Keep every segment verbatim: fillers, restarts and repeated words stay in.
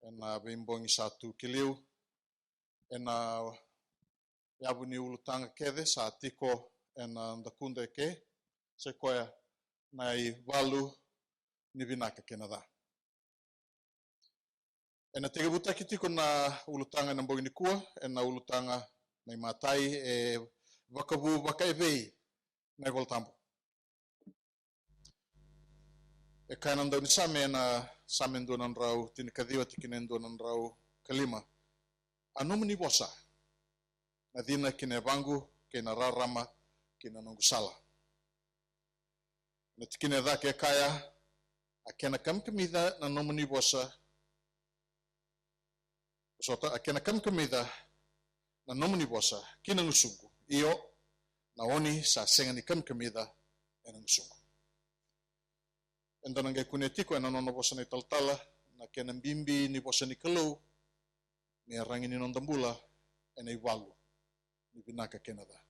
ena veibogi sa tu ki liu, ena yavu ni ulutaga kece sa tiko ena dakuda eke, sa i koya na ivalu ni vinaka kei na ca. Ena tekivutaki tiko na ulutaga ena bogi nikua ena ulutaga na imatai, e vakavu vakaevei na iVolatabu. E kaya na daunisame ena Same dua na drau tinikaciwa, tikina e dua na drau ka lima: A nomuni vosa na cina ki na yavaqu, kei na rarama ki na noqu sala. Na tikina e cake e kaya: A kena kamikamica na nomuni vosa, sota, a kena kamikamica na nomuni vosa ki na gusuqu, io, na oni sa sega ni kamikamica ena gusuqu. Eda na qai kunea tiko ena nona vosa na italatala na kena bibi ni vosa ni Kalou me yaragi ni noda bula ena ivalu ni vinaka kei na ca.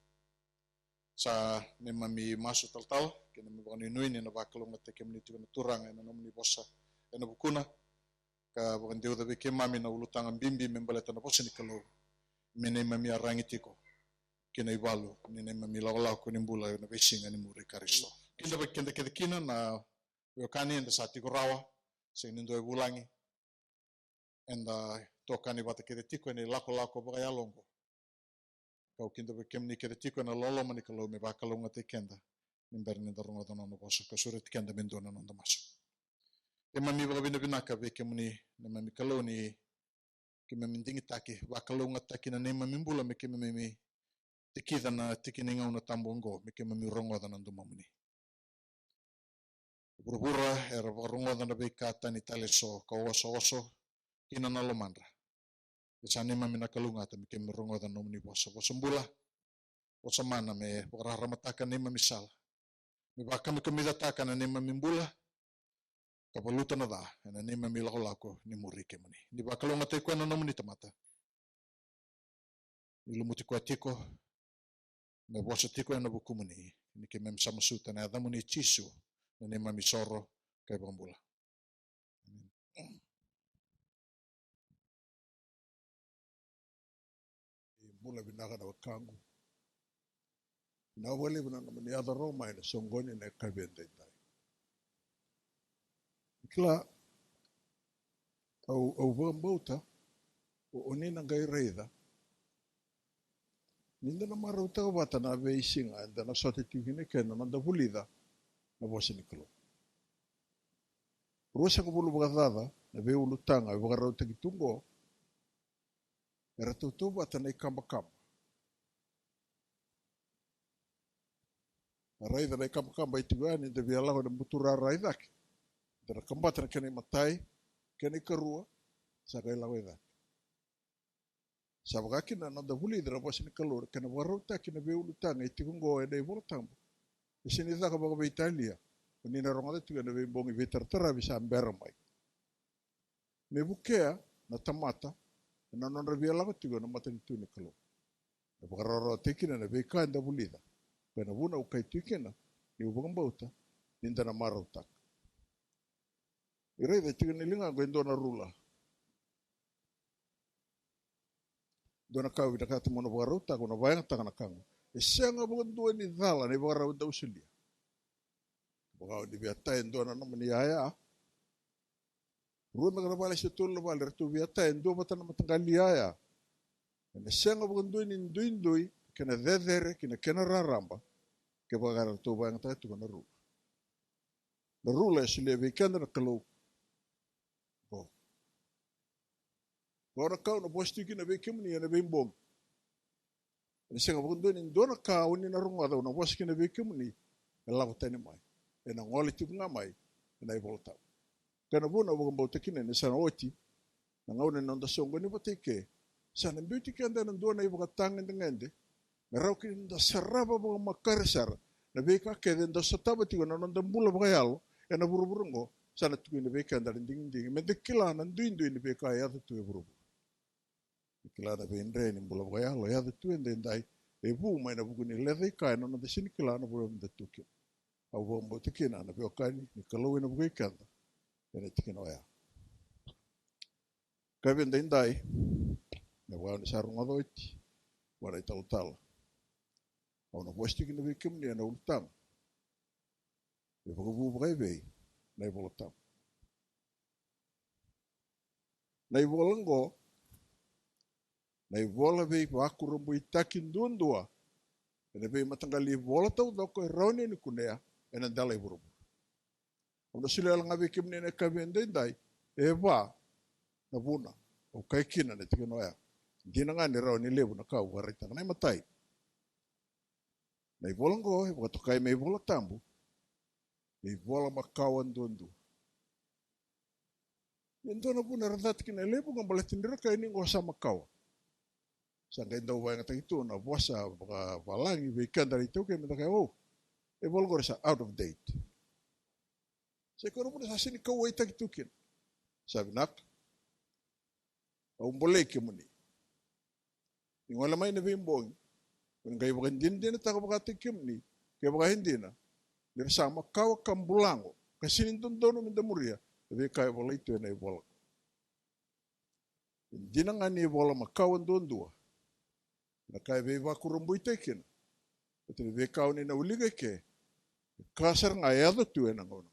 Sa neimami masu talatala kei na neimami vakanuinui ni na vakalougatataki kemuni tiko na Turaga ena nomuni vosa ena vukuna, ka vakadeuca vei keimami na ulutaga bibi me baleta na vosa ni Kalou, me neimami yaragi tiko ki na ivalu ni neimami lakolako ni bula ena veisiga ni muri Karisito. Kidavaki keda kece kina na veiwekani, eda sa tiko rawa, sega ni dua e vulagi. Eda tokani vata kece tiko ena ilakolako vakayalo oqo. Kau kidavaki kemuni kece tiko ena loloma ni Kalou me vakalougatataki keda ni bera ni da rogoca na nona vosa. Ka sureti keda me dua na noda masu. Keimami vakavinavinaka vei kemuni neimami Kalou ni keimami digitaki, vakalougatataki na neimami bula me keimami tikica na tiki ni gauna tabu oqo me keimami rogoca na domomuni. Vuravura era vakarogoca na veika tani tale eso ka osooso kina na lomadra. Ia sa neimami na kalougata me keimami rogoca na nomuni vosa, vosa bula, vosa mana me vakararamataka neimami sala, me vakamikamicataka na neimami bula, ka valuta na ca ena neimami lakolako ni muri kemuni. Ni vakalougatataki koya na nomuni tamata, ni lumuti koya tiko, me vosa tiko ena vukumuni, ni keimami sa masuta ena yacamuni Jisu, na neimami isoro ka iVakabula. Amen. Ni bula vinaka na wekaqu. Vinaka vakalevu na nomuni yaco rawa mai ena soqoni ena yakavi edaidai. Kila, au, au vakabauta o, o ni na qai raica ni da na marautaka vata na veisiga eda na sota tiko kina kei na noda vulica na vosa ni Kalou. Ruasagavulu vakacaca na veiulutaga e vakarautaki tu oqo, era tautauvata na ikabakaba. Na raica na ikabakaba e tiko yani, da via lako ena buturara i cake, da na kabata na kena imatai, kena ikarua, sa qai lako i cake. Sa vaka kina na noda vulica na vosa ni Kalou, na kena vakarautaki na veiulutaga e tiko oqo ena iVolatabu. E sega ni caka vakaveitalia, o ni na rogoca tiko ena veibogi veitarataravi sa bera mai, me vukea na tamata ena nodra via lako tiko ena matanitu ni Kalou. Na vakarawarawataki kina na veika eda vulica. Koya na vuna au kaya tiko kina niu vakabauta ni da na marautaka. Ni raica tiko na ligaqu e dua na rula. Dua na ka au vinakata meu na vakarautaka, au na vakayagataka na ka qo. E sega vakadua ni cala na ivakarau dau solia. Vaka o ni via taya e dua na nomuni yaya, rua beka na vale se tolu na vale, ratou via taya e dua vata na mataqali yaya. Ena sega vakadua ni duidui kei na cecere kei na kena raraba kevaka eratou vakayagataka tiko na rula. Na rula e solia vei keda na Kalou. Qo, qo na ka au na vosa tiko kina vei kemuni ena veibogi. Ena sega vakadua ni dua na ka o ni na rogoca au na vosa kina vei kemuni e lako tani mai, ena gole tiko ga mai ena iVolatabu. Kena vuna au vakabauta kina ni sa na oti na gauna ni noda soqoni vata i ke, sa na biuti keda ena dua na ivakatagedegede me rawa kina ni da sarava vakamakare sara na veika kece eda sotava tiko ena noda bula vakayalo ena vuravura oqo. Sa na tukuni vei keda na digidigi me da kila na duidui ni veika e yaco tu e vuravura. Ni kila na veidre ni bula vakayalo e yaco tu edaidai, e vu mai na vuku ni lecaika ena noda sega ni kila na vanua eda tu kina. Au vakabauta kina na veiwekani ni Kalou ena vukei keda ena tikina oya. Ka vei daidai, me vaka ni sa rogoca oti vua na italatala, au na vosa tiko kina vei kemuni ena ulutaga: e vakavu vakaevei na iVola Tabu? Na ivola oqo, na ivola veivakurabuitaki duadua ena veimataqali ivola taucoko e rawa ni kunea ena dela i vuravura. Au na solia wale ga vei kemuni ena yakavi edaidai e va na vuna au kaya kina na tikina oya. Dina ga ni rawa ni levu na ka au vakaraitaka. Na imatai, na ivola oqo e vakatokai me iVola Tabu, me ivola makawa duadua. E dua na vuna era cata kina e levu ga baleta ni ra kaya ni oqo sa makawa. Sa qai dau vakayagataki tu na vosa vakavalagi vei keda na iTaukei me da kaya, o, e vola oqori sa out of date. Sa i koya na vuna sa sega ni kauwaitaki tu kina. Sa vinaka, au bolei kemuni. Ni gole mai na veibogi, mo ni qai vakadinadinataka vakataki kemuni, kevaka e dina ni ra sa makawa ka bulago ka sega ni dodonu me da muria na veika e volai tu ena ivola. E dina ga ni ivola makawa duadua, na ka e veivakurabuitaki kina, baleta ni veika o ni na wilika eke, e ka sara ga e yaco tu ena gauna.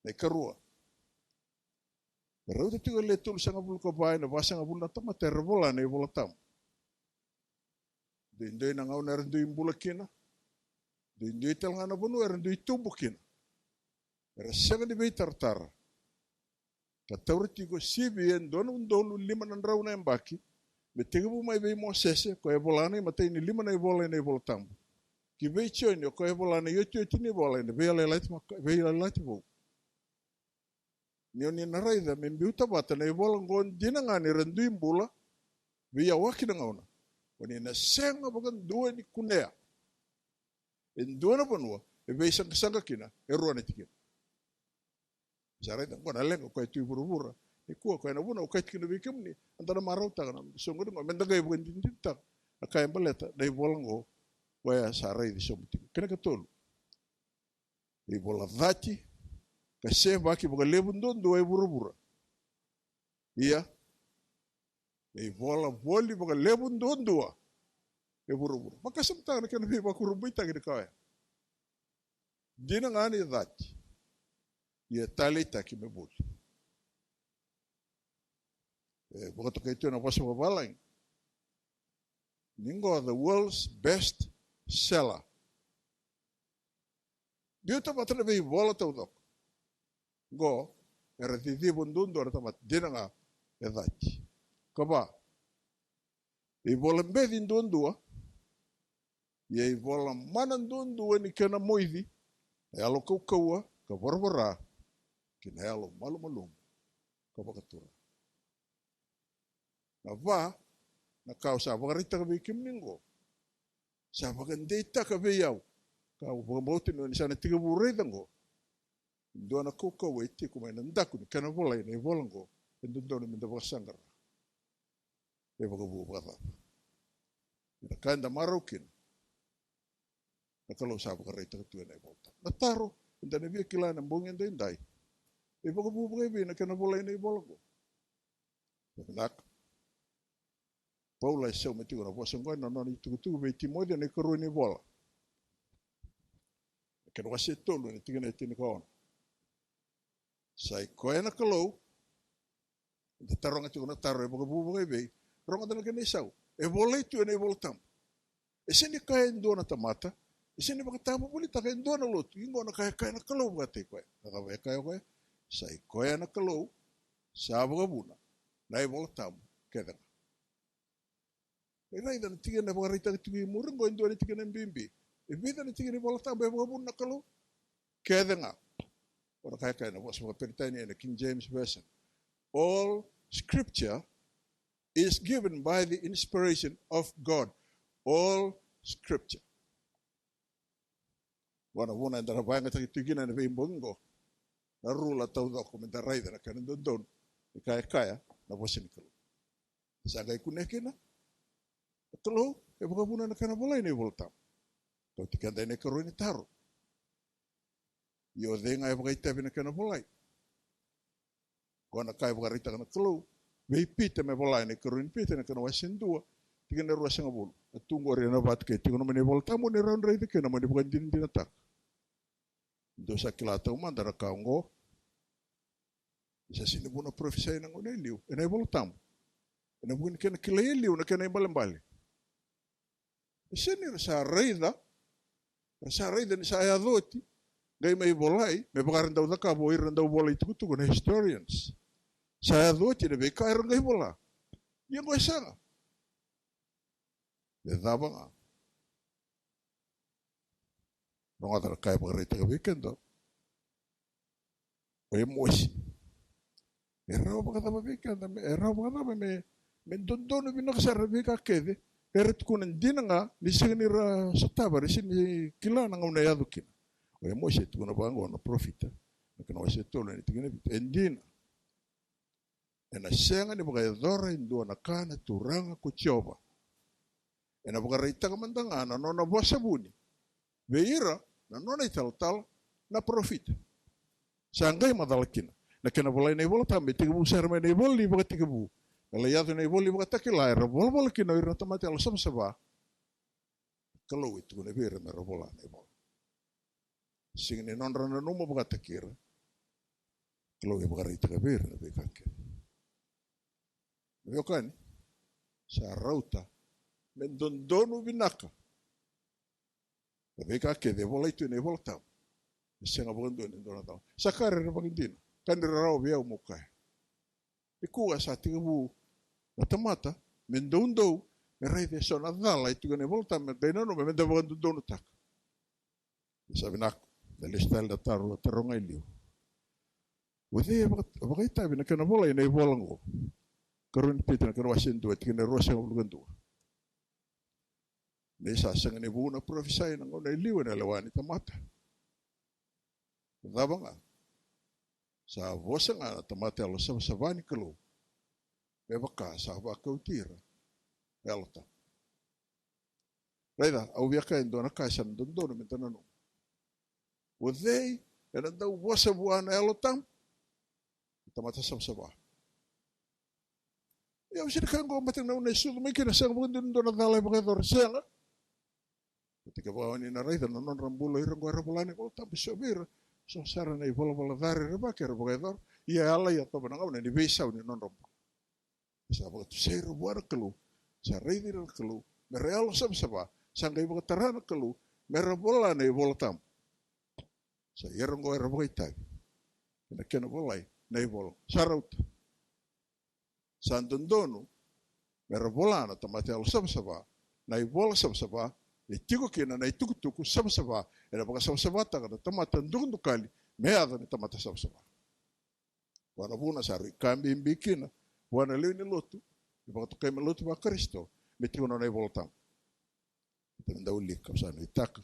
Na ikarua, e rauta tiko e le tolusagavulu ka va ena vasagavulu na tamata era vola na iVola Tabu. Doidoi na gauna era dui bula kina, doidoi tale ga na vanua era dui tubu kina. Era sega ni veitaratara ka taura tiko sivia e dua na udolu lima na drau na yabaki, me tekivu mai vei Mosese, o koya e vola na imatai ni lima na ivola ena iVola Tabu, ki vei Joni, o koya e vola na iotioti ni ivola ena Veiyalayalati Maka-, Veiyalayalati Vou. Ni o ni na raica me biuta vata na ivola oqo, dina ga ni ra dui bula vei au ena gauna, o ni na sega vakadua ni kunea e dua na vanua e veisaqasaqa kina e rua na tikina. Sa raica oqo na leqa o koya tu i vuravura nikua. Koya na vuna au kaya tiko kina vei kemuni, eda na marautaka na soqoni oqo me da qai vakadinadinataka na ka e baleta na ivola oqo, koya sa raici sobu tiko. Kena ikatolu, e ivola cati ka sevaki vakalevu duadua e vuravura. Ia, e ivola voli vakalevu duadua e vuravura. Vakasamataka na kena veivakurabuitaki ni ka oya. Dina ga ni cati, ia e taleitaki me voli. E vakatokai tu ena vosa vakavalagi ni oqo the world's best seller. Biuta vata na veivola taucoko. Oqo era ciciva duadua na tamata, dina ga e cati. Ka va, e ivola beci duadua, ia e ivola mana duadua ni kena moici na yalo kaukauwa ka varavara ki na yalo malumalumu ka vakatura. Na va, na ka au sa vakaraitaka vei kemuni oqo, sa vakadeitaka vei au, ka au vakabauta ni o ni sa na tekivu raica oqo, e dua na kaukauwa e tiko mai na daku ni kena volai na ivola oqo, e dodonu me da vakasaqara. E vakavu vakacava? Ia na ka eda marau kina, na Kalou sa vakaraitaka tu ena iVola Tabu. Na taro eda na via kila ena bogi edaidai, e vakavu vakaevei na kena volai na ivola oqo? Vinaka. Paula e sauma tiko na vosa oqo ena nona itukutuku vei Timoci ena ikarua ni vola, na kena wase e tolu, ena tikina e tinikaono. Sa i koya na Kalou. Eda taroga tiko na taro, e vakavu vakaevei? Rogoca na kena isau. E volai tu ena iVola Tabu. E sega ni kaya e dua na tamata, e sega ni vakatavulivolitaka e dua na lotu. Oqo na ka e kaya na Kalou vakataki koya. Na cava e kaya o koya? Sa i koya na Kalou sa vakavuna na iVola Tabu kece ga. E raica na tikina e vakaraitaka tiko i muri oqo, e dua na tikina bibi. E vica na tikina ni iVola Tabu e vakavuna na Kalou? Kece ga. O na ka e kaya na vosa vakaperitania ena King James Version: "All scripture is given by the inspiration of God." All scripture. Vua na vuna eda na vakayagataki tiko kina ena veibogi oqo na rula taucoko me da raica na kena dodonu ni ka e kaya na vosa ni Kalou. Sa qai kunea kina na Kalou e vakavuna na kena volai na iVola Tabu. Kauti keda ena ikarua ni taro. Ia o cei ga e vakaitavi na kena volai? Qo na ka e vakaraitaka na Kalou vei Pita me vola ena ikarua ni Pita na kena wase dua, tikina e ruasagavulu. A tu qori ena vatu ke tiko na mani iVola Tabu ni rawa ni raica kina mo ni vakadinadinataka. Dou sa kila taumada na ka oqo. Sa sini vu na parofisai ena gauna e liu ena iVola Tabu. Ena vuku ni kena kilai e liu na kena ibalebale. E sega ni ra sa raica, ra sa raica ni sa yaco oti, qai mai volai me vaka era dau cakava o ira na dau vola itukutuku na historians. Sa yaco oti na veika era qai vola. Ia qo e sega. E cava ga? Rogoca na ka e vakaraitaka vei keda o Emosi. E rawa vakacava vei keda me, e rawa vakacava me, me dodonu vinaka sara na veika kece era tukuna dina ga ni sega ni ra sotava, era sega ni kila na gauna e yaco kina. O Emosi e tukuna vaqo na parofita, na kena wase tolu ena tikina vitu. E dina, ena sega ni vakayacora e dua na ka na Turaga ko Jiova. Ena vakaraitaka mada ga na nona vosa vuni vei ira na nona italatala na parofita. Sa qai macala kina na kena volai na iVola Tabu, me tekivu sara mai na ivola ni Vakatekivu me lai yaco na ivola ni Vakatakila, era volavola kina o ira na tamata yalo savasava. Kalou e tukuna vei ira me ra vola na ivola. Sega ni nodra nanuma vakataki ira. Kalou e vakaraitaka vei ira na veika kece. Na veiwekani, sa rauta me dodonu vinaka na veika kece e volai tu ena iVola Tabu. E sega vakadua ni dua na cala. Sa ka rerevaki dina, ka ni rarawa vei au meu kaya. Nikua sa tekivu na tamata me doudou me raica eso na cala e tiko ena iVola Tabu, me qai nanuma me da vakadodonutaka. Sa vinaka, da lesu tale na taro, taro ga e liu. O cei e vaka-, vakaitavi na kena volai na ivola oqo? Karua ni Pita na kena wase dua, tikina e ruasagavulu ka dua. Ni sa sega ni vu na parofisai ena gauna e liu ena lewa ni tamata. Cava ga? Sa vosa ga na tamata yalo savasava ni Kalou, me vaka sa vakauti ira na Yalo Tabu. Raica, au via kaya e dua na ka e sa na dodonu me da nanuma. O cei ena dau vosa vua na Yalo Tabu? Na tamata savasava. Ia au sega ni kaya oqo baleta na gauna e sucu mai kina sega vakadua ni dua na cala e vakayacora, sega. Baleta kevaka o ni na raica na nodra bula o ira oqo era vola na iVola Tabu, so vei ira, so sara na ivalavala ca rerevaki era vakayacora. Ia e a lai yacova na gauna ni veisau ni nodra bula. Sa vakatusai ira vua na Kalou, sa raici ira na Kalou me ra yalo savasava, sa qai vakatara na Kalou me ra vola na iVola Tabu. Sa ira oqo era vakaitavi ena kena volai na ivola. Sa rauta. Sa dodonu me ra vola na tamata yalo savasava na ivola savasava, e tiko kina na itukutuku savasava, ena vakasavasavataka na tamata dukadukali me yaco ni tamata savasava. Vua na vuna sa rui ka bibi kina vua na lewe ni lotu, me vakatokai me lotu vaKarisito, me tiko na nona iVola Tabu. Eda na dau wilika, au sa nuitaka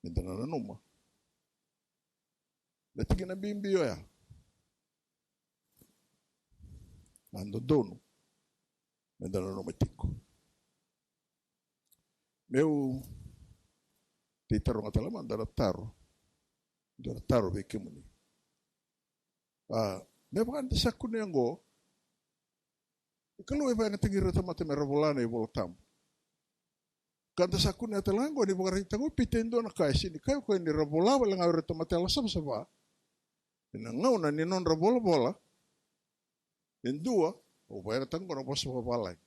me da na nanuma na tikina bibi oya. Na dodonu me da nanuma tiko. Meu tei taroga tale mada na taro, dua na taro vei kemuni. A, me vaka da sa kunea oqo, ni Kalou e vakayagataki ira na tamata me ra vola na iVola Tabu. Ka da sa kunea tale ga oqo ni vakaraitaka o Pita e dua na ka, e sega ni kaya o koya ni ra vola wale ga o ira na tamata yalo savasava ena gauna ni nodra volavola. E dua, au vakayagataka oqo na vosa vakavalagi,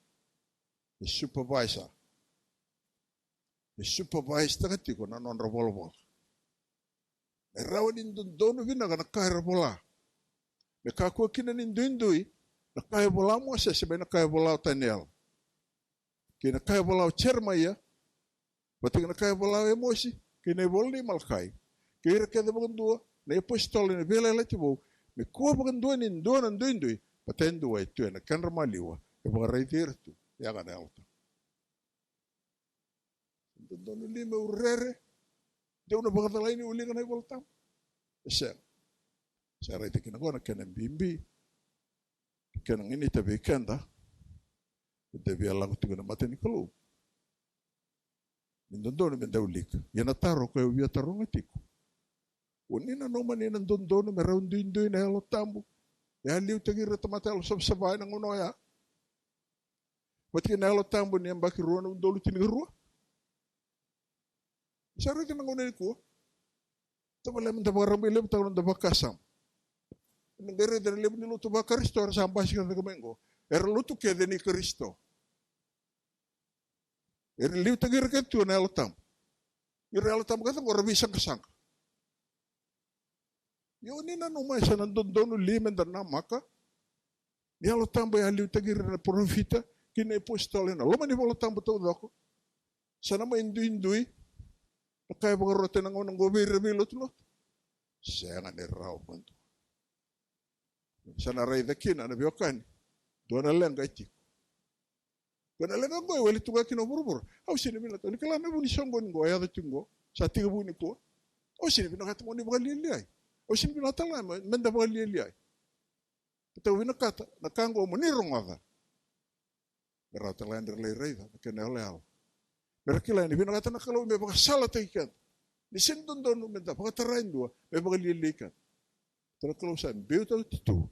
e supervisor. E supervise taka tiko na nodra volavola. Me rawa ni dodonu vinaka na ka era vola. Me kakua kina ni duidui na ka e vola o Mosese mai na ka e vola o Taniela, kei na ka e vola o Jeremaia, vata kei na ka e vola o Emosi, kei na ivola nei Malakai, kei ira kece vakadua na iapositolo ena Veiyalayalati Vou. Me kua vakadua ni dua na duidui, vata e dua e tu ena kedra maliwa e vakaraici ira tu, yaga na Yalo Tabu. Dodonu li meu rere? Deu na vakacalai niu wilika na iVola Tabu? E sega. Sa raica kina oqo na kena bibi, kena ganita vei keda eda via lako tiko ena mata ni Kalou. Ni dodonu me da wilika. Ia na taro koya au via taroga tiko, o ni nanuma ni na dodonu me rau duidui na Yalo Tabu E a liutaki ira na tamata yalo savasava ena gauna oya. Vata kei na Yalo Tabu ni yabaki rua na udolu tinikarua. Sa raica na gauna nikua. Tavale me da vakarabailevutaka na noda vakasama. Ena qai raica na levu ni lotu vaKarisito era sa basika cake mai qo. Era lotu kece ni Karisito. Era liutaki ira kece tu ena Yalo Tabu. Ira Yalo Tabu kece qo ra veisaqasaqa. Io, ni nanuma e sa na dodonu li me da namaka ni Yalo Tabu e a liutaki ira na parofita kei na iapositolo ena loma ni Vola Tabu taucoko. Sa na mai duidui na ka e vakarota ena gauna qo vei ira veilotulotu. Sega ni rawa vakadua. Sa na raica kina na veiwekani. Dua na leqa e tiko. Ko na leqa qo e wele tu ga kina o vuravura. Au sega ni vinakata, ni kila na vu ni soqoni qo e yaco tiko qo, sa tekivu nikua. Au sega ni vinakata mo ni vakalialiai. Au sega ni vinakata tale ga me, me da vakalialiai. Baleta au vinakata na ka qo mo ni rogoca. Me rawa tale ga ni ra lai raica na kena iyaloyalo. Me ra kila ni vinakata na Kalou me vakasalataki keda. Ni sega ni dodonu me da vakatara e dua me vakalialiai keda. Baleta na Kalou sa biuta oti tu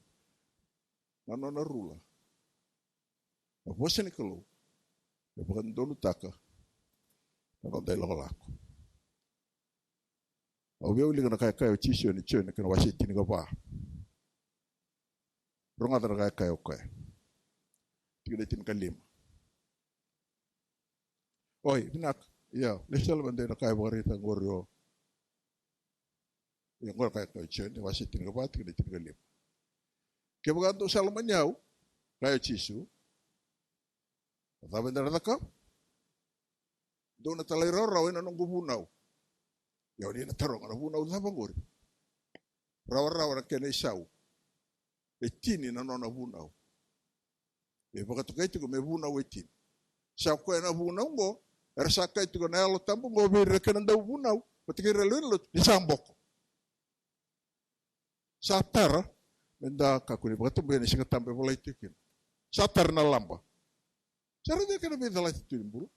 na nona rula, na vosa ni Kalou, me vakadodonutaka na noda ilakolako. Au via wilika na ka e kaya o Jisu ena Joni, na kena wase tinikava. Rogoca na ka e kaya o koya. Tikina tinikalima. Oi, vinaka. Ia, lesu tale mada ina ka e vakaraitaka qori o. Ia, qori ka e kaya o Joni, wase tinikava, tikina tinikalima. Kevaka dou sa lomani au, kaya o Jisu, na cava eda na cakava? Dou na talairawarawa ena noqu vunau. Ia, o ni na taroga na vunau cava qori? Rawarawa na kena isau. E tini na nona vunau. E vakatokai tiko me vunau e tini. Sa koya na vunau qo, era sa kaya tiko na Yalo Tabu qo vei ira kei na dauvunau, vata kei ira lewe ni lotu, ni sa boko. Sa tara, me da kakua ni vakatabuya na Siga Tabu e volai tiko kina. Sa tara na laba. Sa raica na kena veicalati tu ni bula.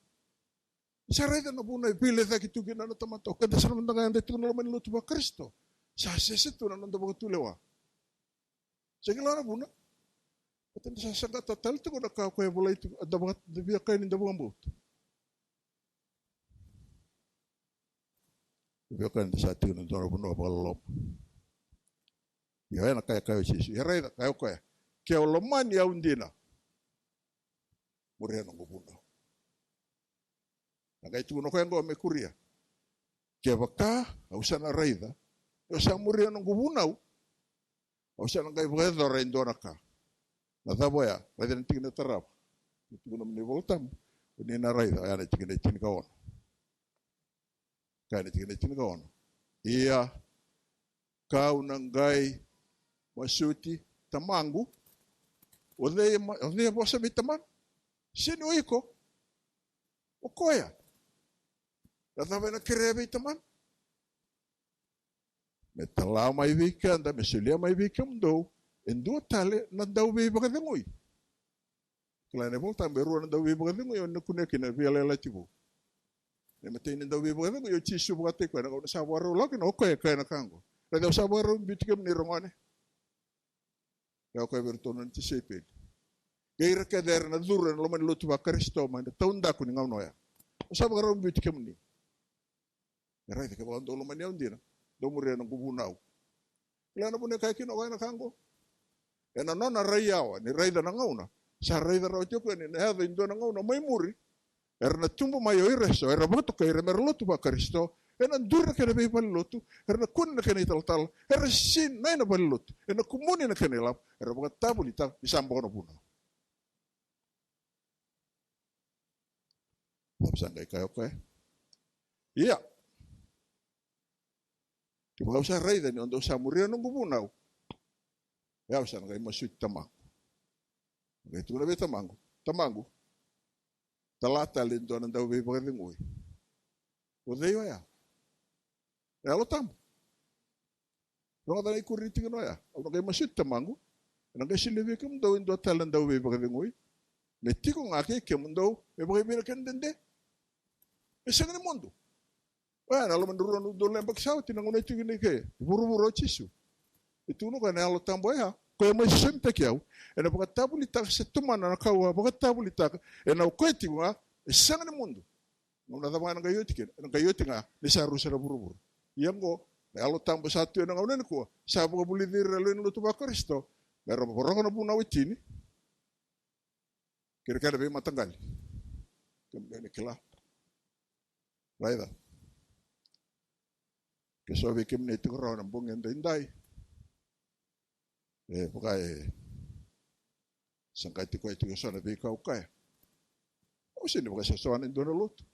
Sa raica na vuna e veilecaki tu kina na tamata. O keda sara mada ga eda tiko na loma ni lotu vaKarisito. Sa sese tu na noda vakatulewa. Sa kila na vuna. Baleta da sa saqata tale tiko na ka o koya e volai tiko, da vaka, da via kaya ni da vakabauta. Da via kaya ni da sa tiko ena dua na vanua vakaloloma. Ia, oya na ka e kaya o Jisu. Ia raica, kaya o koya, ke o lomani au dina, muria noqu vunau. Na qai tukuna o koya qo me kuria. Kevaka au sa na raica, o sa muria noqu vunau, au sa na qai vakayacora e dua na ka. Na cava oya? Raica na tikina e tarava. Ni tukuna mai na iVola Tabu, o ni na raica, oya na tikina e tinikaono. Kaya na tikina e tinikaono. Ia, kau na qai masuti Tamaqu. O cei e ma-, o cei e vosa vei Tamana? Sega ni o iko. O koya. Na cava ena kerea vei Tamana? Me tala mai vei keda, me solia mai vei kemudou e dua tale na dauveivakacegui. Kila na iVola Tabu e rua na dauveivakacegui, o ni na kunea kina veiyalayalati vou. Na imatai ni dauveivakacegui o Jisu vakataki koya na gauna sa vakarau lako kina, o koya e kaya na ka oqo. Raica, au sa vakarau biuti kemuni, ragone. Kaya o koya vei iratou na nona tisaipeli. Kei ira kece era na curu ena loma ni lotu vaKarisito mai na taudaku ni gauna oya. Au sa vakarau biuti kemuni. E raica, kevaka dou lomani au dina, dou muria na noqu vunau. Kila na vuna e kaya kina o koya na ka oqo? Ena nona rai yawa ni raica na gauna, sa raica rawa tiko o koya ni na yaco e dua na gauna mai muri, era na tubu mai o ira eso era vakatokai ira mera lotu vaKarisito, ena duri na kena veivalelotu, era na kune na kena italatala, era sinai na valelotu, ena kumuni na kena ilavo, era vakatavulitaka ni sa boko na vunau. Sa qai kaya o koya, ia, kevaka au sa raica ni o dou sa muria na noqu vunau, e au sa na qai masuti Tamaqu. Qai tukuna vei Tamaqu, Tamaqu, tala tale e dua na dauveivakacegui. O cei oya? Na Yalo Tabu. Rogoca na ikuri ni tikina oya. Au na qai masuti Tamaqu, ena qai solia vei kemudou e dua tale na dauveivakacegui, me tiko ga kei kemudou me vakaivei na kena dede. E sega ni mudu. Oya na loma ni rua na udolu na yabaki sa oti, na gauna e tiko kina i ke e vuravura o Jisu. E tukuna o koya na Yalo Tabu oya koya mai sosomitaki au, ena vakatavulitaka se tomana na ka au a vakatavulitaka, ena o koya tiko ga, e sega ni mudu. Gauna cava ga ena qai oti kina, ena qai oti ga ni sa rusa na vuravura. Ia oqo, na Yalo Tabu sa tu ena gauna nikua, sa vakavulici ira na lewe ni lotu vaKarisito me ra voroka na vunau e tini kei na kena veimataqali. Kemuni na kila. Raica. Ke so vei kemuni e tiko rawa ena bogi edaidai, e vaka e sa qai tiko e tiko eso na veika au kaya. Au sega ni vakaisosoga e dua na lotu.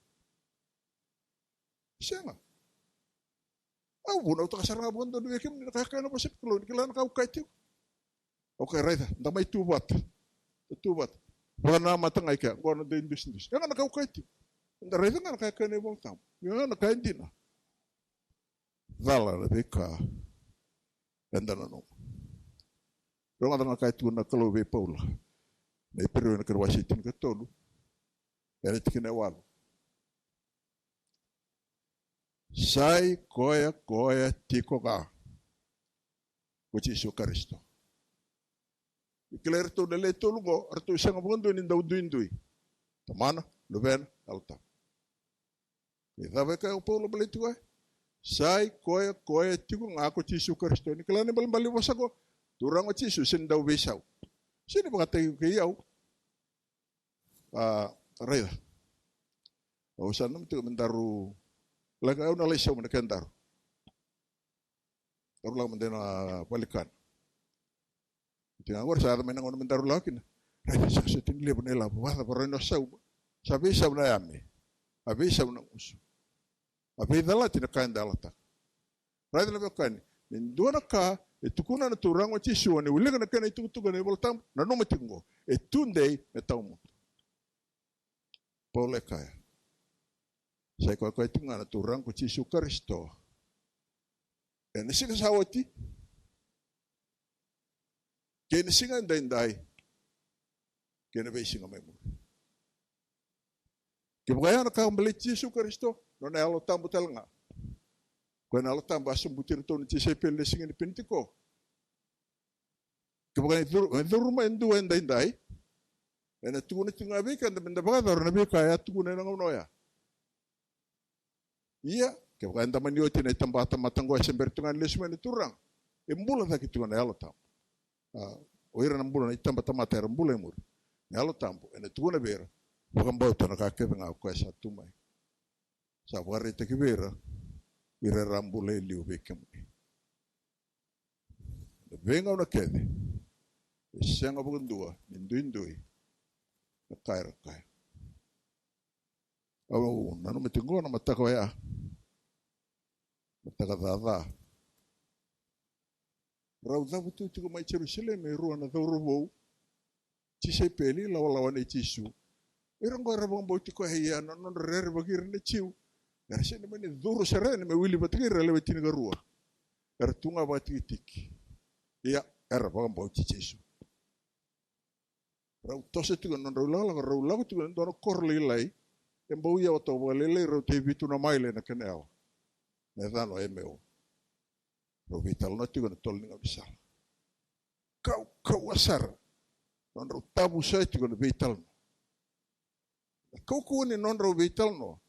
Sega. Au vunautaka sara ga vakadodonu vei kemuni na ka e kaya na vosa ni Kalou, ni kila na ka au kaya tiko. Au kaya, raica, da mai tu vata. Da tu vata. Vakanamata ga i kea, qo na dei dusidusi. Ia ga na ka au kaya tiko. Da raica ga na ka e kaya na iVola Tabu. Ia ga na ka e dina. Cala na veika eda nanuma. Rogoca ga na ka e tukuna na Kalou vei Paula. Na Iperiu ena kena wase tinikatolu, ena tikina e walu. Sa i koya, koya tiko ga ko Jisu Karisito. Ni kilai iratou na lewe tolu oqo, eratou sega vakadua ni dau duidui. Tamana, Luvena, Yalo Tabu. Ni cava e kaya o Paula baleti koya? Sa i koya, koya tiko ga ko Jisu Karisito. Ni kila na ibalebale ni vosa oqo, Turaga o Jisu, sega ni dau veisau. Sega ni vakataki kei au. A, raica. Au sa nanuma tiko me daru lako, au na lai sauma na kedaru. Daru lako mada ina valenikana. Oti ga qori sa yaco mai na gauna me daru lako kina. Raica, sa soti ni levu na ilavo, vakacava rawa ni o sauma? Sa veisau na yame. A veisau na gusu. A veicalati na ka eda yalataka. Raica na veiwekani, ni dua na ka e tukuna na Turaga o Jisu, o ni wilika na kena itukutuku ena iVola Tabu, nanuma tiko oqo, e tudei me tawamudu. Paula e kaya, sa i koya, koya tiko ga na Turaga ko Jisu Karisito. Ena siga sa oti, kei na siga edaidai, kei na veisiga mai muri. Kevaka ya na ka baleti Jisu Karisito, nona Yalo Tabu tale ga. Koya na Yalo Tabu a sobuti iratou na tisaipeli na siga ni Penitiko. Kevaka e curu, e curu mai e dua edaidai, ena tukuna tiko ga vei keda meda vakayacora na veika e a tukuna ena gauna oya. Ia, kevaka eda mani oti na itabatamata oqo, e se bera tu ga ni lesu mai na Turaga, e bula cake tiko na Yalo Tabu. A, o ira na bula na itabatamata era bula e muri, na Yalo Tabu ena tukuna vei ira, vakabauta na ka kece ga o koya sa tu mai. Sa vakaraitaki vei ira, ira era a bula e liu vei kemuni. Na veigauna kece e sega vakadua ni duidui na ka era kaya. Au nanuma tiko qo na mataka oya, mataka caca. Rau cavutu tiko mai Jerusalemi e rua na cauravou, tisaipeli lawalawa nei Jisu. Ira qo era vakabauti koya, ia na nodra rerevaki ira na Jiu, era sega ni mani curu sara yani me wili vata kei ira na lewe tinikarua. Era tu ga vakatikitiki. Ia, era vakabauti Jisu. Rau toso tiko na nodrau ilakolako, rau lako tiko ena dua na koro lailai. E bau yawa toka vakalailai, rauta e vitu na maile na kena yawa. Na yacana o Emeo. Rau veitalanoa tiko ena tolo ni gaunisala. Kaukauwa sara. Nodrau tavusoya tiko na veitalanoa. Na kaukauwa ni nodrau veitalanoa,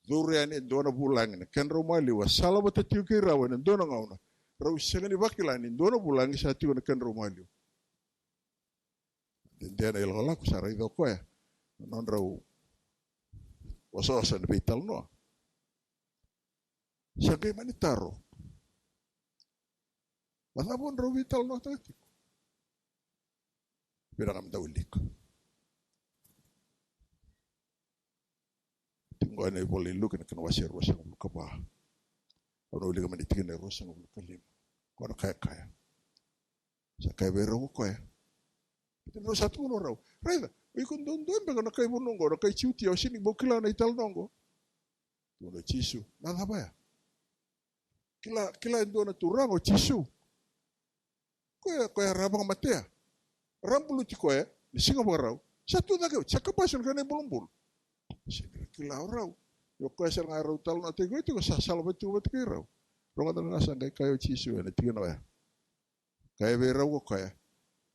curu yani e dua na vulagi na kedrau maliwa, sala vata tiko kei rau ena dua na gauna. Rau sega ni vakila ni dua na vulagi sa tiko na kedrau maliwa. Dede na ilakolako, sa raica o koya na nodrau osooso ena veitalanoa. Sa qai mani taro, na cava o drau veitalanoataka tiko? Vinaka, meda wilika. Tiko qo ena ivola i Luke na kena wase ruasagavulu ka va. Au na wilika mai na tikina e ruasagavulu ka lima. Qo na ka e kaya. Sa kaya vei rau ko koya. Peteriu, sa tukuna o rau, raica, o iko duadua beka na kai vanua oqo, na kai Jutia, o sega ni bau kila na italanoa oqo? Tukuna o Jisu, na cava ya? Kila, kila e dua na Turaga o Jisu. Koya, koya ra vakamatea. Ra buluti koya ni siga vakarau. Sa tu cake oti, sa kabasu na kena ibulubulu. Sega ni ra kila o rau. Ia o koya sara ga e rau talanoataki koya tiko, sa salavata tiko vata kei rau. Rogoca na ka sa qai kaya o Jisu ena tikina oya. Kaya vei rau ko koya,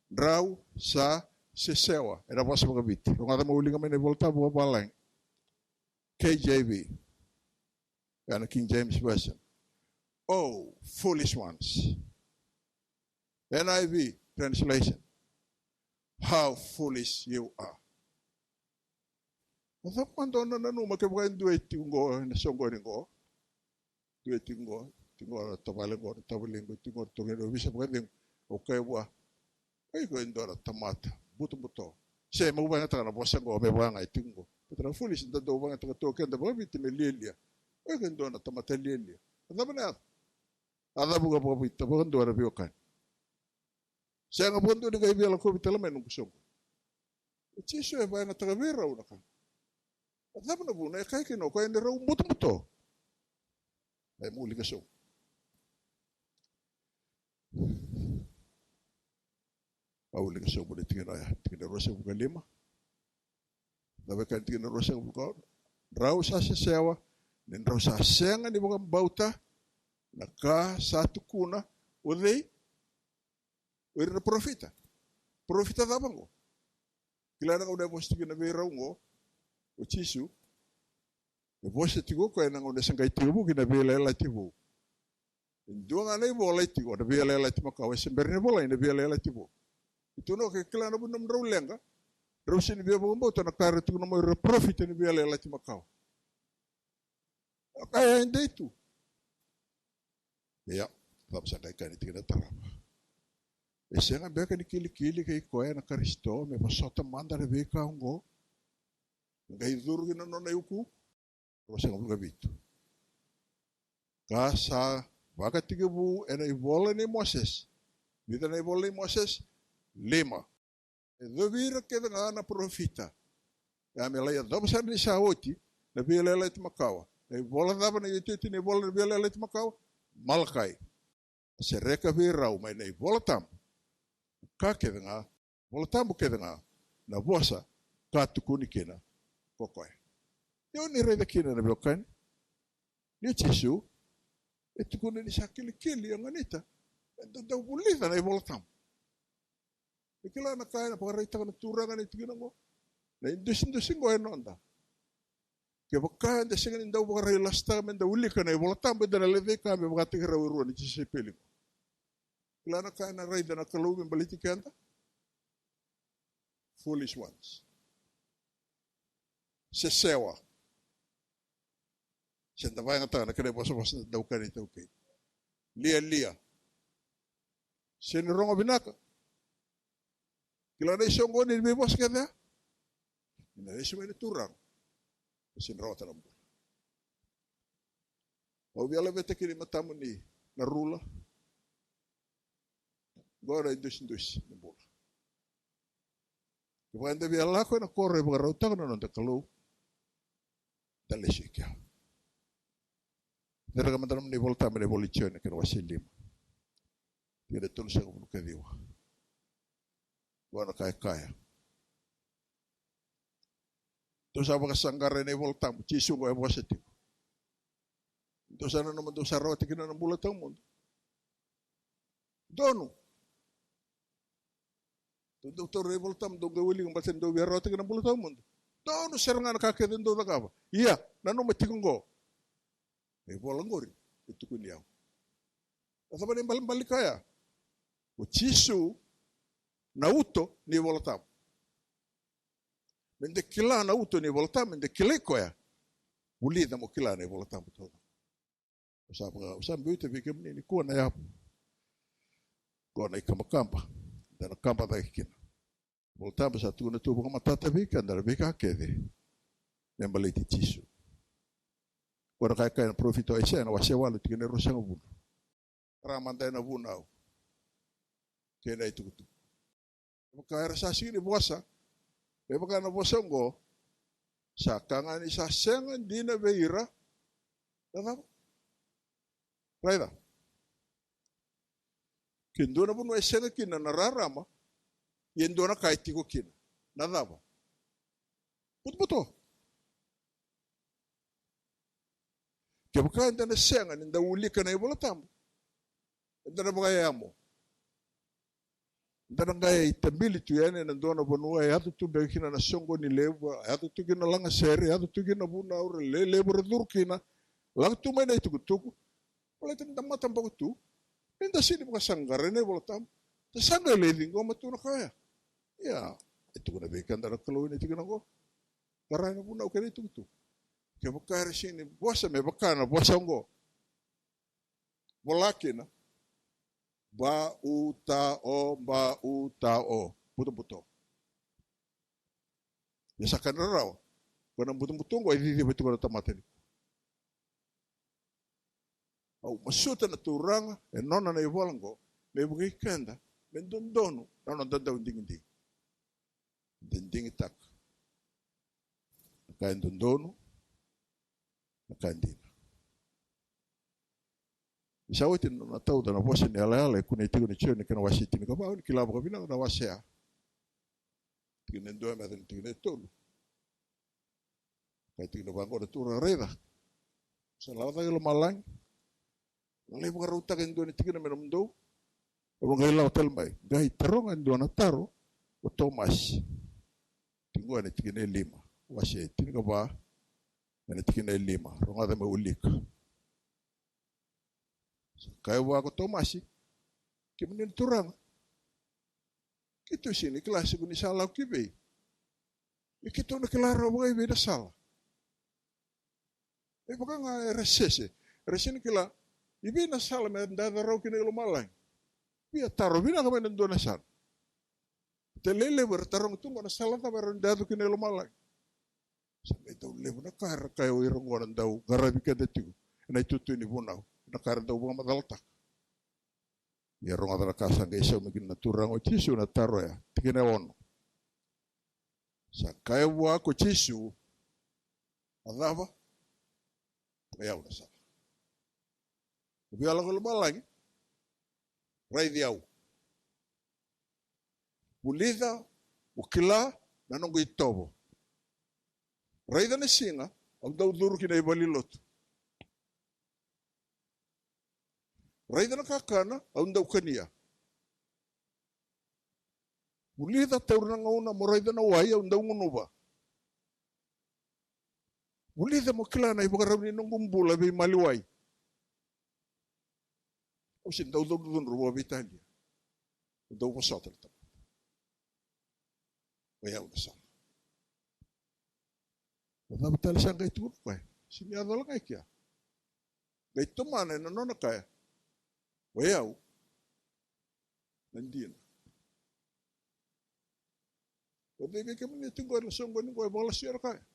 drau sa sesewa, ena vosa vakaviti. Rogoca mo liga mai na iVolatabu vakavalagi. K J V, ya na King James Version. Oh, foolish ones. N I V translation. How foolish you are. O cava mada o na nanuma kevaka e dua e tiko qo ena soqoni qo? Dua e tiko qo, tiko qo na tavale qo, na tavale qo, tiko qo na turaga qo, visa vakacegu. O kaya vua, o iko e dua na tamata butobuto. Se meu vakayagataka na vosa qo me vaka ga e tiko qo. Baleta na foolish da dau vakayagataka tu o keda vakaviti me lialia. O iko e dua na tamata lialia. A cava na yaca? A cavuka vakaviti vakadua na veiwekani. Sega vakadua ni qai via lakovi tale mai noqu soqo. O Jisu e vakayagataka vei rau na ka. A cava na vuna e kaya kina o koya ni rau butobuto? E, mo wilika sobu. Au wilika sobu na tikina oya, tikina ruasagavulu ka lima. Na veka ni tikina ruasagavulu ka ono. Drau sa sesewa ni drau sa sega ni vakabauta na ka sa tukuna o cei? O ira na parofita. Parofita cava qo? Kila na gauna e vosa tiko kina vei rau qo o Jisu. E vosa tiko o koya ena gauna e sa qai tekivu kina na veiyalayalati vou. E dua ga na ivola e tiko, na Veiyalayalati Makawa, e se bera ni volai na Veiyalayalati Vou. E tukuna o koya, kila na vuna nomudrau leqa, drau sega ni via vakabauta na ka era tukuna mai o ira na parofita ni Veiyalayalati Makawa. A kaya e dei tu. Ia, cava sa qai kaya na tikina tarava? E sega beka ni kilikili kei koya na Karisito me vosota mada na veika oqo, me qai curu ki na nona iuku? Ruasagavulu ka vitu. Ka sa vakatekivu ena ivola nei Mosese. Vica na ivola nei Mosese? Lima. E yacovi ira kece ga na parofita. Ia me lai yacova sara ni sa oti na Veiyalayalati Makawa. Na ivola cava na iotioti ni ivola na Veiyalayalati Makawa? Malakai. A sereka vei rau mai na iVola Tabu, ka kece ga, Vola Tabu kece ga, na vosa ka tukuni kina ko koya. Ia o ni raica kina na veiwekani, ni o Jisu e tukuna ni sa kilikili, e ganita, e dau, dau vulica na iVola Tabu. E kila na ka ena vakaraitaka na Turaga ena tikina qo. Na idusidusi qo e noda. Kevaka eda sega ni dau vakarailasitaka me da wilika na iVola Tabu, eda na lecaika me vakataki rau e rua na tisaipeli qo. Kila na ka ena raica na Kalou me baleti keda? Foolish ones. Sesewa. Se da vakayagataka na kena ivosavosa na daukani, iTaukei, lialia. Sega ni rogo vinaka. Kila na isoqoni ni veivosa kece ya. Ni na lesu mai na Turaga, e sega ni rawata na bula. Au via laveta kina i matamuni na rula. Qo na idusidusi ni bula. Kevaka eda via lako ena koro e vakarautaka na noda Kalou, da lesu i kea. Sereka mada na nomuni iVola Tabu ena ivola i Joni, kena wase lima, tikina tolusagavulu ka ciwa. Qo na ka e kaya. Dou sa vakasaqara ena iVola Tabu, Jisu qo e vosa tiko. Dou sa nanuma dou sa rawata kina na bula tawamudu? Donu. Dou, dou taura na iVola Tabu, dou qai wilika baleta ni dou via rawata kina na bula tawamudu. Donu sara ga na ka kece dou cakava. Ia, nanuma tiko qo. Na ivola qori e tukuni au. A cava na ibalebale ni ka ya? O Jisu na uto ni iVola Tabu. Me da kila na uto ni iVola Tabu, me da kilai koya, vulica mo kila na iVola Tabu taucoko. Au sa vaka, au sa biuta vei kemuni nikua na yavu. Qo na ikabakaba da na kaba cake kina. Vola Tabu sa tukuna tu vakamatata vei keda na veika kece me baleti Jisu. Qo na ka e kaya na parofita o Aisea ena wase walu, tikina e ruasagavulu. Tara mada ena vunau kei na itukutuku. Me vaka era sa sega ni vosa, me vaka na vosa oqo, sa ka ga ni sa sega dina vei ira na cava? Raica. Ke dua na vanua e sega kina na rarama, ia e dua na ka e tiko kina. Na cava? Butobuto. Kevaka eda na sega ni da wilika na iVola Tabu, eda na vakayamo. Da na qai tabili tu yani ena dua na vanua e yaco tu beka kina na soqoni levu, e yaco tu kina na lagasere, e yaco tu kina na vunau ra lelevu ra curu kina. Lako tu mai na itukutuku. Baleta ni da mataboko tu, ni da sega ni vakasaqara ena iVola Tabu. Da sa qai lai ciqoma tu na ka oya. Ia, e tukuna vei keda na Kalou ena tikina oqo. Qara na vunau kei na itukutuku. Kevaka era sega ni vosa me vaka na vosa oqo, vola kina: Ba u ta o, ba u ta o, butobuto. Ia sa ka ni rarawa, ko na butobuto oqo e ciciva tiko na tamata nikua. Au masuta na Turaga e nona na ivola oqo me vukei keda me dodonu na noda dau digidigi. Da digitaka na ka e dodonu, na ka e dina. Ni sa oti na nona tauca na vosa ni yalayala e kunei tiko ni Joni, kena wase tinikava, ni kila vakavinaka na wase ya. Tikina e dua me yaco na tikina e tolu. Kaya tiko vaqo na Turaga: Raica, sa lako cake i lomalagi, lai vakarautaka e dua na tikina me nomudou. Au na qai lako tale mai, qai taroga e dua na taro ko Tomasi. Tiko ena tikina e lima, wase tinikava, ena tikina e lima. Rogoca meu wilika. Sa kaya vua ko Tomasi: Kemuni na Turaga, keitou sega ni kila se ko ni sa lako ki vei. Ia keitou na kila rawa vakaevei na sala? E vaka ga era sese, era sega ni kila i vei na sala me da yaco rawa kina i lomalagi. Via taro vinaka mai na dua na sala. Te lelevu era taroga tu qo, na sala cava e rawa ni da yaco kina i lomalagi. Sa qai dau levu na ka era kaya o ira oqo na dau qaravi keda tiko ena itutu ni vunau, na ka era dau vakamacalataka. Ia rogoca na ka sa qai sauma kina na Turaga o Jisu na taro ya, tikina e ono. Sa kaya vua ko Jisu: A cava? O yau na sala. O via lako i lomalagi? Raici au. Vulica mo kila na noqu itovo. Raica na siga au dau curu ki na ivale ni lotu. Raica na kakana au dau kania. Vulica, taura na gauna mo raica na wai au dau gunuva. Vulica mo kila na ivakarau ni noqu bula veimaliwai. Au sega ni dau cudrucudru vakaveitalia. Au dau vosota na tamata. O yau na sala. Na cava tale sa qai tukuna o koya? Sega ni yaco wale ga i kea. Qai tomana ena nona kaya: O yau na dina. O cei vei kemuni e tiko qo ena soqoni qo e vakalasu ena kaya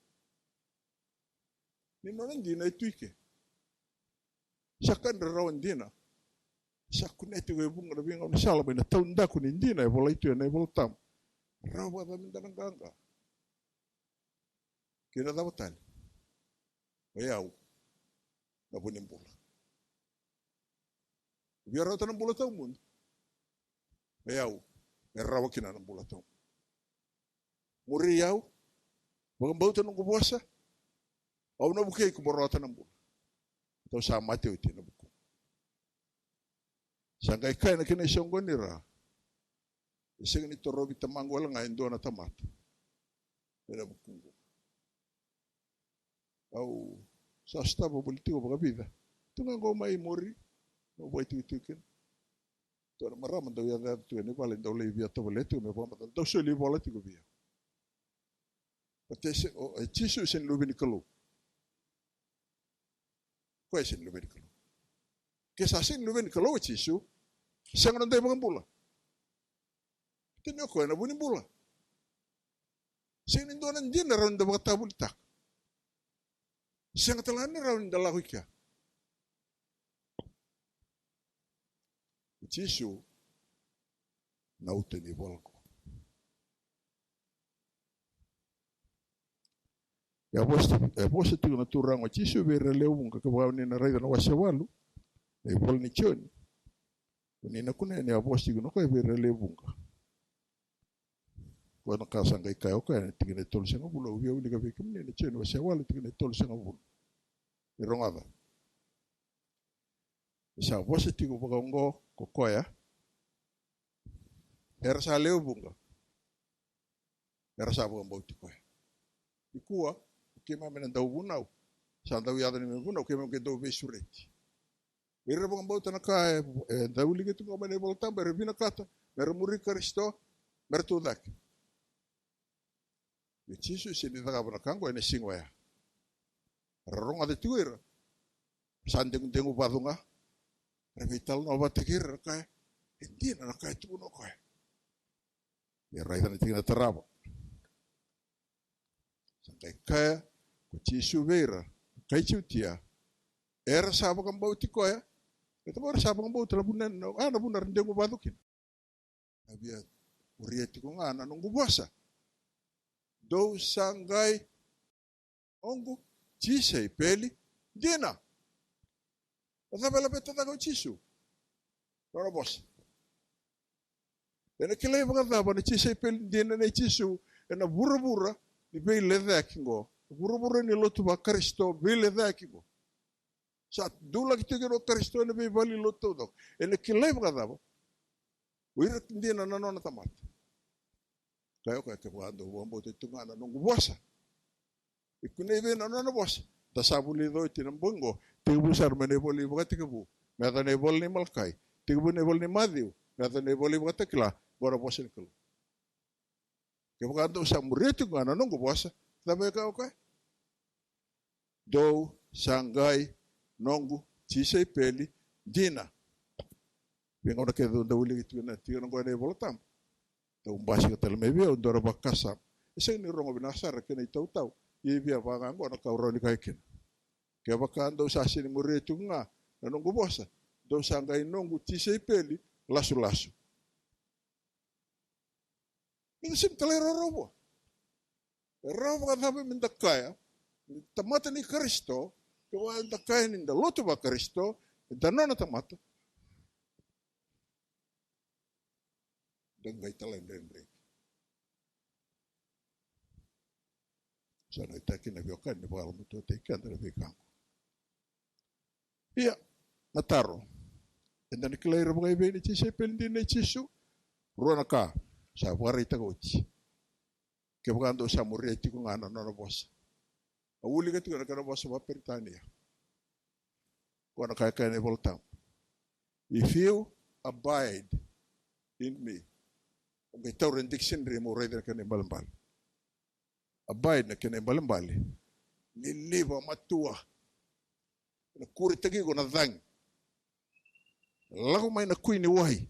ni nona dina e tu i ke? Sa ka ni rarawa dina. Sa kunea tiko e vuqa na veigaunisala mai na taudaku ni dina e volai tu ena iVola Tabu. Rawa vakacava meda na qaqa? Kei na cava tale? O yau na vu ni bula. Via rawata na bula tawamudu. O yau e rawa kina na bula tawamudu. Muri au, vakabauta noqu vosa, au na vukei iko mo rawata na bula. Tou sa mate oti na vukuqu. Sa qai kaya na kena isoqoni ra: E sega ni torovi Tamaqu wale ga e dua na tamata ena vukuqu. Au sa sotava voli tiko vakavica. Tu ga qo mai muri, na vua e tiko tiko kina. Tou na marama dau yaco yaco tu ena vale, dau lai via tovolea tiko me vakamacala, dau soli ivola tiko via. But e se, o, e Jisu e sega ni luve ni Kalou. Koya e sega ni luve ni Kalou. Ke sa sega ni luve ni Kalou o Jisu, sega na noda iVakabula. Tini o koya na vu ni bula. Sega ni dua na dina rawa ni da vakatavulitaka. Sega tale ga ni rawa ni da lako i kea. O Jisu na uto ni vola qo. E a vosa, e a vosa tiko na Turaga o Jisu vei ira lewe vuqa, kevaka o ni na raica na wase walu na ivola ni Joni. O ni na kunea ni a vosa tiko na koya vei ira lewe vuqa. Koya na ka sa qai kaya o koya ena tikina e tolusagavulu, au via wilika vei kemuni na Joni wase walu tikina e tolusagavulu. Ni rogoca. E sa vosa tiko vakaoqo ko koya. era sa lewe vuqa era sa vakabauti koya. Nikua, keimami na dau vunau, sa dau yaco ni mai vunau, keimami ke dau veisureti. Ira vakabauta na ka e, e dau wiliki tu ga mai na iVola Tabu, era vinakata me ra muri Karisito, me ra tu cake. Ia Jisu e sega ni cakava na ka oqo ena siga oya. Era rogoca tiko ira, sa degudeguvacu ga. Era veitalanoa vata kei ira, era kaya, e dina na ka e tukuna o koya. Ia raica na tikina tarava. Sa qai kaya ko Jisu vei ira, kai Jutia, era sa vakabauti koya. E tava era sa vakabauta na vuna, a, na vuna era deguvacu kina. A via muria tiko ga na noqu vosa. Dou sa qai noqu tisaipeli dina. Na cava e laveta cake o Jisu? Nona vosa. Ena kilai vakacava na tisaipeli dina nei Jisu ena vuravura ni veilecayaki qo? Vuravura ni lotu vaKarisito veilecayaki qo. Sa dulaki tiko kina o Karisito ena veivale ni lotu taucoko. Ena kilai vakacava o ira dina na nona tamata? Kaya o koya, kevaka dou vakabauta tu ga na noqu vosa, e kunei vei na nona vosa. Da sa vulica oti na bogi qo, tekivu sara mai na ivola ni Vakatekivu me yaco na ivola ni Malakai, tekivu na ivola ni Maciu me yaco na ivola ni Vakatakila, qo na vosa ni Kalou. Kevaka dou sa muria tiko ga na noqu vosa, cava e kaya o koya? Dou sa qai noqu tisaipeli dina. Veigauna kece au dau wiliki tiko na tikina qo ena iVola Tabu, dau basika tale mai vei au e dua na vakasama. E sega ni rogo vinaka sara kei na itautau, ia e via vaka ga qo na ka au rawa ni kaya kina. Kevaka dou sa sega ni muria tiko ga na noqu vosa, dou sa qai noqu tisaipeli lasulasu. Ni da sega ni talairawarawa vua. E rawa vakacava me da kaya ni da tamata ni Karisito, kevaka eda kaya ni da lotu vaKarisito, eda nona tamata? Da qai talaidredre. Sa nuitaki na veiwekani ni vakalomatuataki keda na veika qo. Ia, na taro. Eda na kilai ira vakaevei na tisaipeli dina nei Jisu? Rua na ka sa vakaraitaka oti. Kevaka dou sa muria tiko ga na nona vosa. Au wilika tiko na kena vosa vakaPeritania. Ko na ka e kaya na iVola Tabu, if you abide in me. Au qai taura e dictionary meu raica na kena ibalebale. Abide na kena ibalebale, liliva matua. Ena kuretaki iko na cagi. Lako mai na kui ni wai.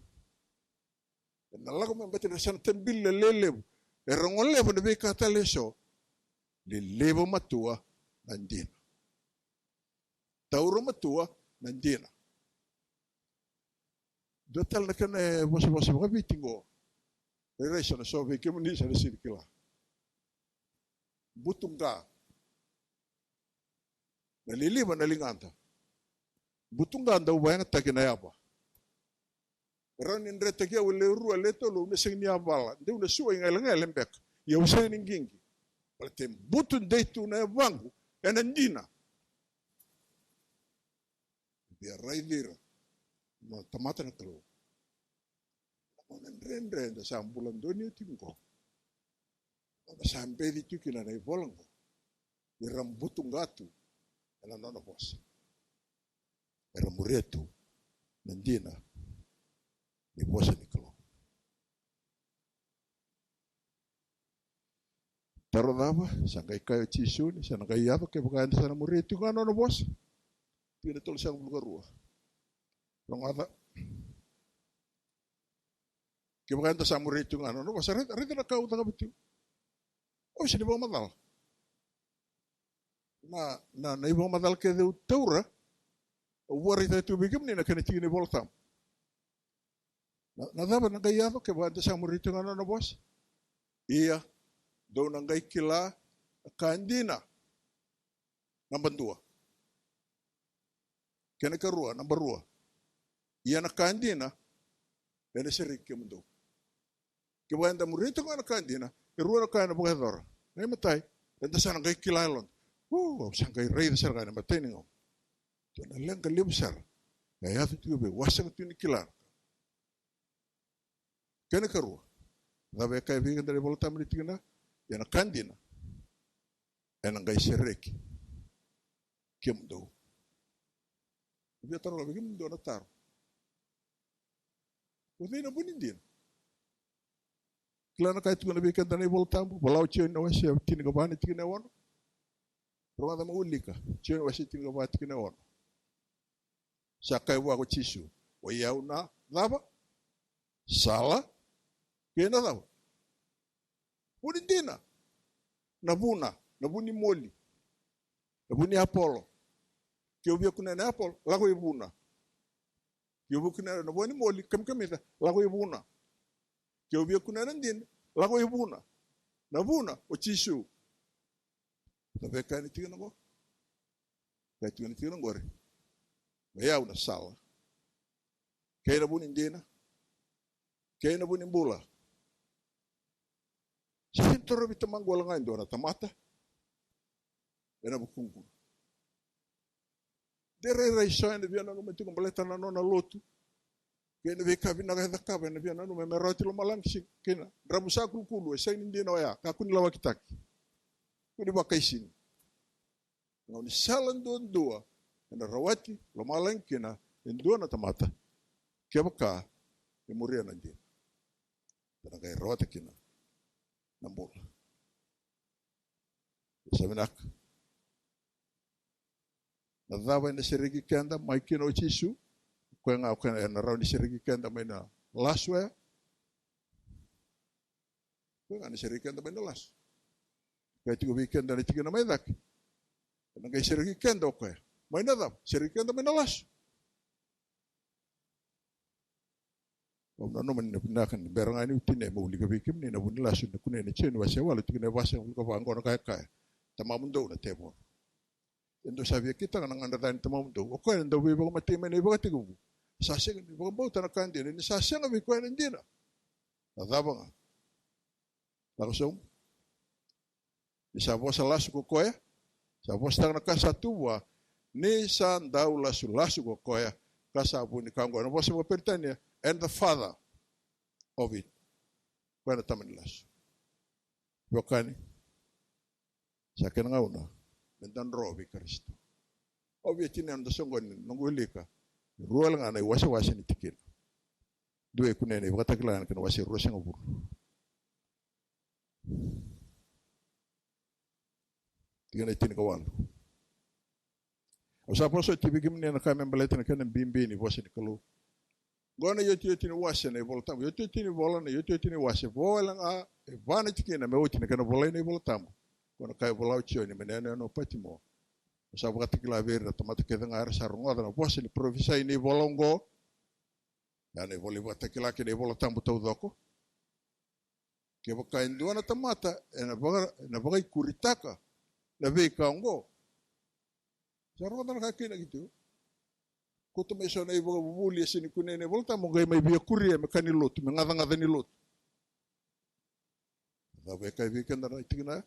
Ena lako mai baleta ni sa na tabili na lelevu. Era goleva na veika tale eso. Liliva matua na dina. Taura matua na dina. Dua tale na kena e vosavosa vakaViti qo. Rairai sa na so vei kemuni sa na sega ni kila. Butuqa. Na liliva na ligada. Butuqa dau vakayagataki na yava. Rawa ni dretaki au e lewe rua, lewe tolu, au na sega ni yavala. Deu na suai ga ilegele beka. Ia au sega ni qiqi. Baleta e butu dei tu na yavaqu ena dina. Via raici ira na tamata na Kalou. Na gauna dredre eda sa bula donuya tiko qo, na gauna sa beci tiko kina na ivola qo, ira butuqa tu ena nona vosa. Era muria tu na dina ni vosa ni Kalou. Taro cava sa qai kaya o Jisu ni sa na qai yaco kevaka eda sa na muria tiko ga na nona vosa? Tikina tolusagavulu ka rua. Rogoca. Kevaka eda sa muria tiko ga na nona vosa, raica, raica na ka au cakava tiko. Au sega ni vakamacala. Na, na, na ivakamacala kece au taura, au vakaraitaka tiko vei kemuni na kena tiki ni Vola Tabu. Na, na cava na qai yaco kevaka eda sa muri tiko ga na nona vosa? Ia, dou na qai kila na ka dina. Naba dua. Kena ikarua, naba rua. Ia na ka dina ena sereki kemudou. Kevaka eda muri tiko ga na ka dina, e rua na ka ena vakayacora. Na imatai, eda sa na qai kila e yaloda. U, au sa qai raica sara ga ena imatai ni gauna. Dua na leqa levu sara e yaco tiko vei au, au a sega tu ni kila. Kena ikarua, Cava e kaya vei keda na iVolatabu ni tikina? Ia na ka dina ena qai sereki kemudou. Via taro vei kemudou na taro. O cei na vu ni dina? Kila na ka e tukuna vei keda na iVolatabu, vola o Joni na wase tinikava na tikina e ono. Rogoca mo wilika, Joni wase tinikava tikina e ono. Sa kaya vua ko Jisu, o i au na cava? Sala. Kei na cava? Vu ni dina. Na vuna, na vu ni moli, na vu ni apolo. Ke o via kunea na apolo, lako i vuna. Ke o via kunea na vua ni moli, kamikamica, lako i vuna. Ke o via kunea na dina, lako i vuna. Na vuna o Jisu. Na veka ni tikina qo. Ka e tiko ni tikina qori. O i au na sala, kei na vu ni dina, kei na vu ni bula. Sa sega ni torovi Tamaqu wale ga e dua na tamata ena vukuqu. De rairai so ena via nanuma tiko baleta na nona lotu kei na veika vinaka e cakava, ena via nanuma me rawati lomalagi kina. Dravusa kulukulu, e sega ni dina oya, kakua ni lawakitaki. Kua ni vakaisini. Na gaunisala duadua ena rawati lomalagi kina e dua na tamata, kevaka e muria na dina, ena qai rawata kina na bula. Sa vinaka. Na cava ena sereki keda mai kina o Jisu? Koya ga, koya ena rawa ni sereki keda mai na lasu, e? Koya ga ena sereki keda mai na lasu. Kaya tiko vei keda na tikina mai cake, ena qai sereki keda o koya mai na cava? Sereki keda mai na lasu. Au nanuma ni na vinaka ni bera ga niu tinia meu wilika vei kemuni na vu ni lasu, na kunei na Joni wase walu tikina e vasagavulu ka va, qo na ka e kaya: Tamamudou na tevoro. E dou sa via kitaka na gagadre ca ni tamamudou. O koya na dau veivakamatei mai na ivakatekivu. Sa sega ni vakabauta na ka dina, ni sa sega vei koya na dina. Na cava ga? Lako sobu. Ni sa vosa lasu ko koya, sa vosataka na ka sa tu vua, ni sa dau lasulasu ko koya ka sa vu ni ka oqo. Na vosa vakaperitania, and the father of it. Koya na tama ni lasu. Veiwekani, sa kena gauna meda dro vei Karisito. Au via tinia na noda soqoni, noqu wilika e rua wale ga na iwasewase ni tikina. Dua e kunei na iVakatakila, na kena wase ruasagavulu, tikina e tinikawalu. Au sa vosa oti vei kemuni na ka me baleta na kena bibi ni vosa ni Kalou. Qo na iotioti ni wase na iVolatabu, iotioti ni vola, na iotioti ni wase. Vo wale ga e va na tikina me oti na kena volai na iVolatabu. Qo na ka e vola o Joni mai na yanuyanu o Patimo. Au sa vakatakila vei ira na tamata kece ga era sa rogoca na vosa ni parofisai ni ivola oqo. Ya na ivola iVakatakila kei na iVolatabu taucoko. Kevaka e dua na tamata ena vaka, ena vakaikuritaka na veika oqo, sa rogoca na ka kina ki tu. Kauta mai so na ivakavuvuli e sega ni kunei na iVolatabu, qai mai via kuria me ka ni lotu, me gacagaca ni lotu. Cava e kaya vei keda na tikina?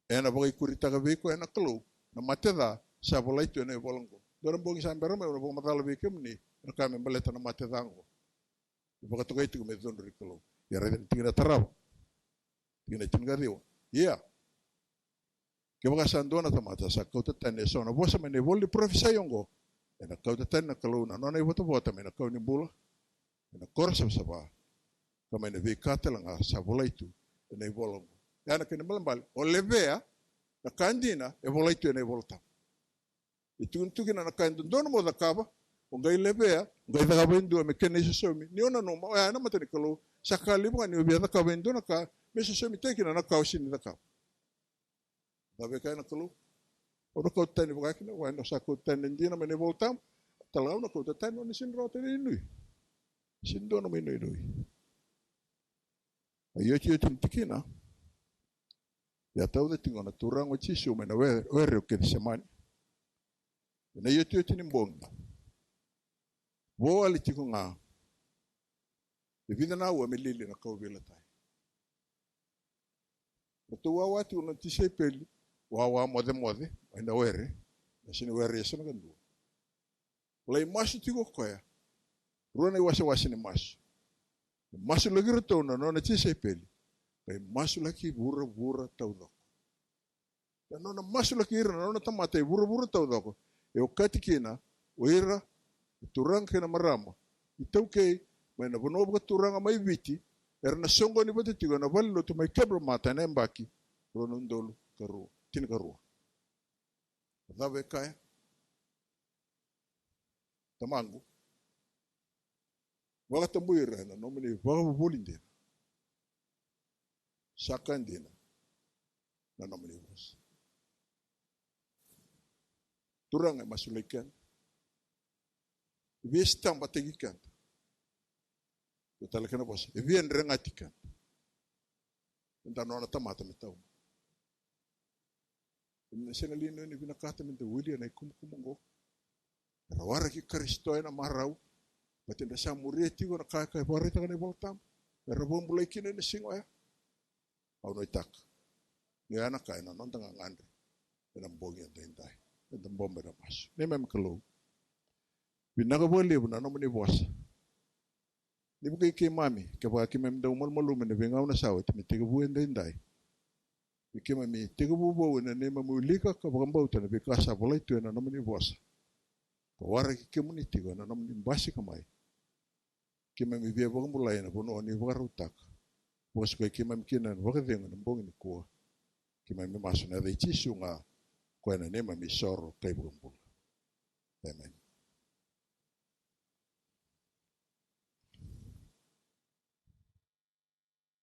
Ena vakaikuritaka vei koya na Kalou na mate ca sa volai tu ena ivola oqo. Dua na bogi sa bera mai au na vakamacala vei kemuni ena ka me baleta na mate ca oqo. E vakatokai tiko me cudru ni Kalou. Ia raica na tikina tarava, tikina tinikaciwa. Ia kevaka sa dua na tamata sa kauta tani eso na vosa mai na ivola ni parofisai oqo, ena kauta tani na Kalou na nona ivotavota mai na kau ni bula, mai na koro savasava, ka mai na veika tale ga sa volai tu ena ivola oqo. Ia na kena ibalebale, o levea na ka dina e volai tu ena iVolatabu. E tukuni tu kina na ka e dodonu mo cakava, o qai levea, o qai cakava e dua me kena isosomi. Ni o nanuma, oya ena mata ni Kalou, sa ka levu ga ni o via cakava e dua na ka me sosomitaki kina na ka o sega ni cakava. Cava e kaya na Kalou? Au na kauta tani vaka kina, o au sa kauta tani na dina mai na iVolatabu. Talega au na kauta tani, o na sega ni rawata na inuinui. Sega ni dua nomu inuinui. A iotioti ni tikina. Ia tauca tiko na Turaga o Jisu mai na were, were o Kecisemani. Ena iotioti ni bogi, vo wale tiko ga e vica na aua me lili na kauveilatai. Ratou wawa tiko na tisaipeli, wawa mocemoce mai na were, na sega ni were e so na ka dua. Lai masu tiko o koya. Rua na iwasewase ni masu. E masulaki iratou na nona tisaipeli, ka e masulaki vuravura taucoko. Na nona masulaki ira na nona tamata e vuravura taucoko, e okati kina o ira na turaga kei na marama iTaukei mai na vanua vakaturaga mai Viti, era na soqoni vata tiko ena valenilotu mai Cabramatta ena yabaki rua na udolu ka rua, tinikarua. A cava e kaya? Tamaqu, vakatabui ira ena nomuni vakavuvuli dina. Sa ka dina na nomuni vosa. Turaga e masulaki keda. E via sitabataki keda. Dua tale kena vosa, e via dregati keda. Eda nona tamata me tauma. Eda na sega li ni vinakata meda wili ena ikumukumu oqo? Era waraki Karisito ena marau, baleta da sa muria tiko na ka e vakaraitaka na iVolatabu. Era vakabulai kina ena siga oya. Au nuitaka ni oya na ka ena noda gagadre ena bogi edaidai. Eda bobo ena masu. Neimami Kalou, vinaka vakalevu na nomuni vosa. Ni vukei keimami, kevaka keimami dau malumalumu ena veigauna sa oti me tekivu edaidai, me keimami tekivu vou ena neimami wilika ka vakabauta na veika sa volai tu ena nomuni vosa, ka waraki kemuni tiko ena nomuni basika mai. Keimami via vakabulai ena vanua ni vakarautaka. Vakasukai keimami kina ena vakacegu ena bogi nikua. Keimami masu ena yaca i Jisu ga, ko koya na neimami isoro ka iVakabula. Emeni.